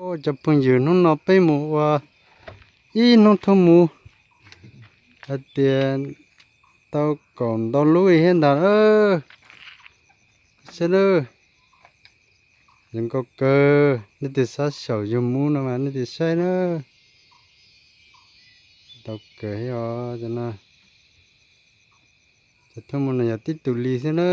Cov phooj ywg, hnub no peb mus ua ib hnub thoob mus, hais tias tau kaum ntau lub thiab ntag. Saib na, zoo nkauj kawg. Nej tus xav xyaum yug mus no mas nej tus saib na. Tau kawg thiab os. Cov thoob mus no yog tib tus li xwb na.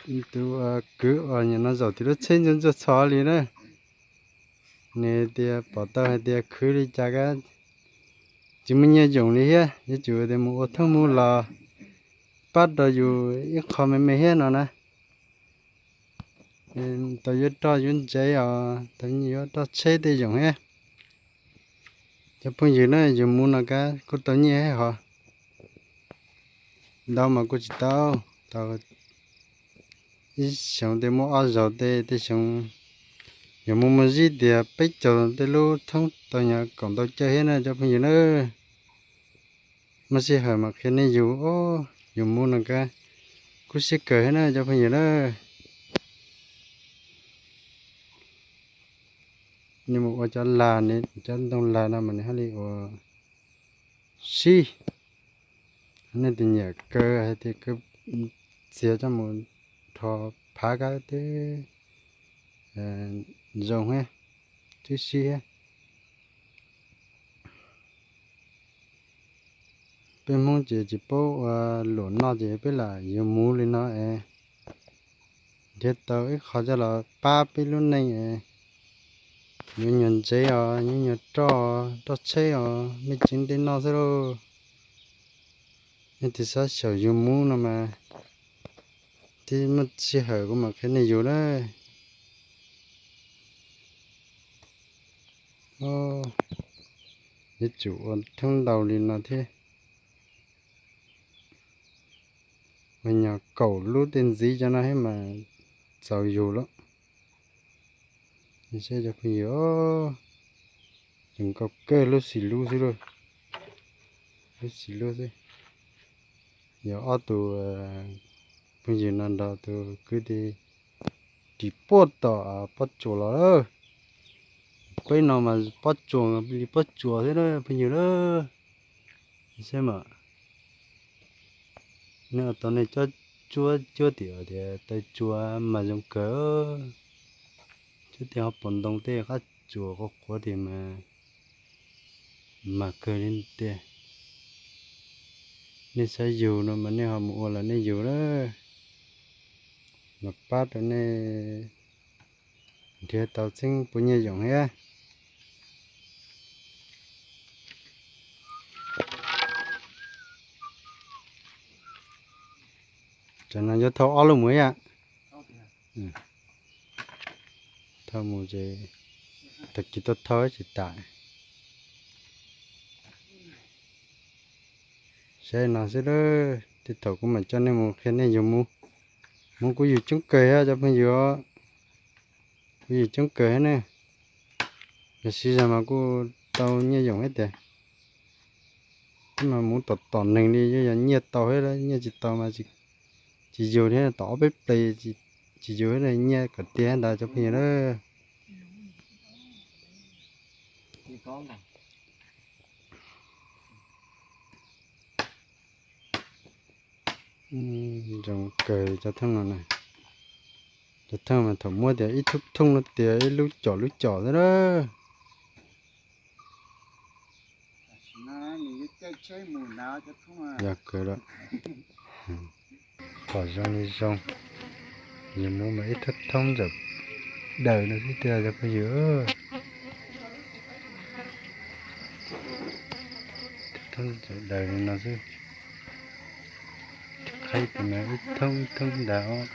Tus kwv uas nyiam no zaum tim lub tsheb ntxuag ntxuag txhos li na, nws tias pom tau hais tias khwv li cas kab tsis muaj nyiaj yoom li thiab, yuav tsum tias mus ua thoob mus los pab rau yus ib qho me me thiab no na. Tau yuav roj yuav ntsev os, tau yuav roj tsheb tej yoom thiab. Cov phooj ywg na, yus mus no kab kuj tau nyiaj thiab hos. Ntau mas kuj tsis tau, tau ib xyoo tej muaj ob zaug tej, tej xyoo yus mus mus zib tias peb caug tej lub thoob tau nyiaj kaum ntau caij thiab na cov phooj ywg na. Muaj sij hawm mam qhia nej yug, yus mus no kab kuj siab kawg thiab na cov phooj ywg na. Nej mus ua cov lag, cov ntoo lag no mas nws thiaj li ua sib. Nej tus nyiam kaw hais tias kaw txiav coj mus rho phav kab twb zoo thiab, twb sib thiab. Peb Hmoob ces tsis paub ua luam noj ces peb lam yuav mus li no es nrhiav tau ib qho coj los pab peb lub neej es yuav nyuag ntsev os, yuav nyuag roj, roj tsheb os, me tsev tej noj xwb lauj. Nej tus xav xyaum yug mus no mas tib muaj sij hawm kuv mam qhia nej yug na. Yuav tsum ua thoob ntau li no thiab. Ua nyuag kaum lub tej ntxiv cov no thiab mas txaus yug lawm. Saib cov phooj ywg, zoo nkauj kawg, lub xim lub xwb lauj. Lub xim lub xwb. Yog ob tug phooj ywg no nrog tus kwv tij ris puag tom pob tsuas los lawm. Peb no mas pob tsuas li pob tsuas thiab na phooj ywg na. Saib mas, nej ua tau nej cob tsuab cuab tim tias taw tsua mas zoo kawg. Cuab tej hauv paus ntoo tej qab tsuas qhuav qhuav tim mas mas kawg li tiag. Nej xav yug no mas nej ho mus ua los nej yug lawm, los pab rau nej nrhiav tau txheeb puas nyiaj yoom thiab. Tam no yuav thauj ob lub mus ib yam. Thauj mus ces tag kis tuaj thauj tsis tas. Saib no xwb lawm, tej thaum kuv mam coj nej mus qhia nej yug mus. Mus kuj yug coob kawg thiab cov phooj ywg, kuj yug coob kawg thiab ne. Yog siv zog mas kuj tau nyiaj yoom thiab tiag. Mas mus tom tom neeg li yog nyiaj tau thiab, nyiaj tsis tau mas tsis yug thiab, tom ob peb ples tsis yug thiab, nyiaj kom tiag ntawd cov phooj ywg na. Zoo kawg cov thooj no na. Cov thooj mas thaum muab tias ib thoob thoob no tias ib lub com lub com xwb na. Yog kawg lawm. Pom zoo li zoo. Yus mus mas ib thoob thoob ntawm daws no xwb tiag cov phooj ywg. Thoob ntawm daws li no xwb. Qhib tus no ib thoob ib thoob ntawd os.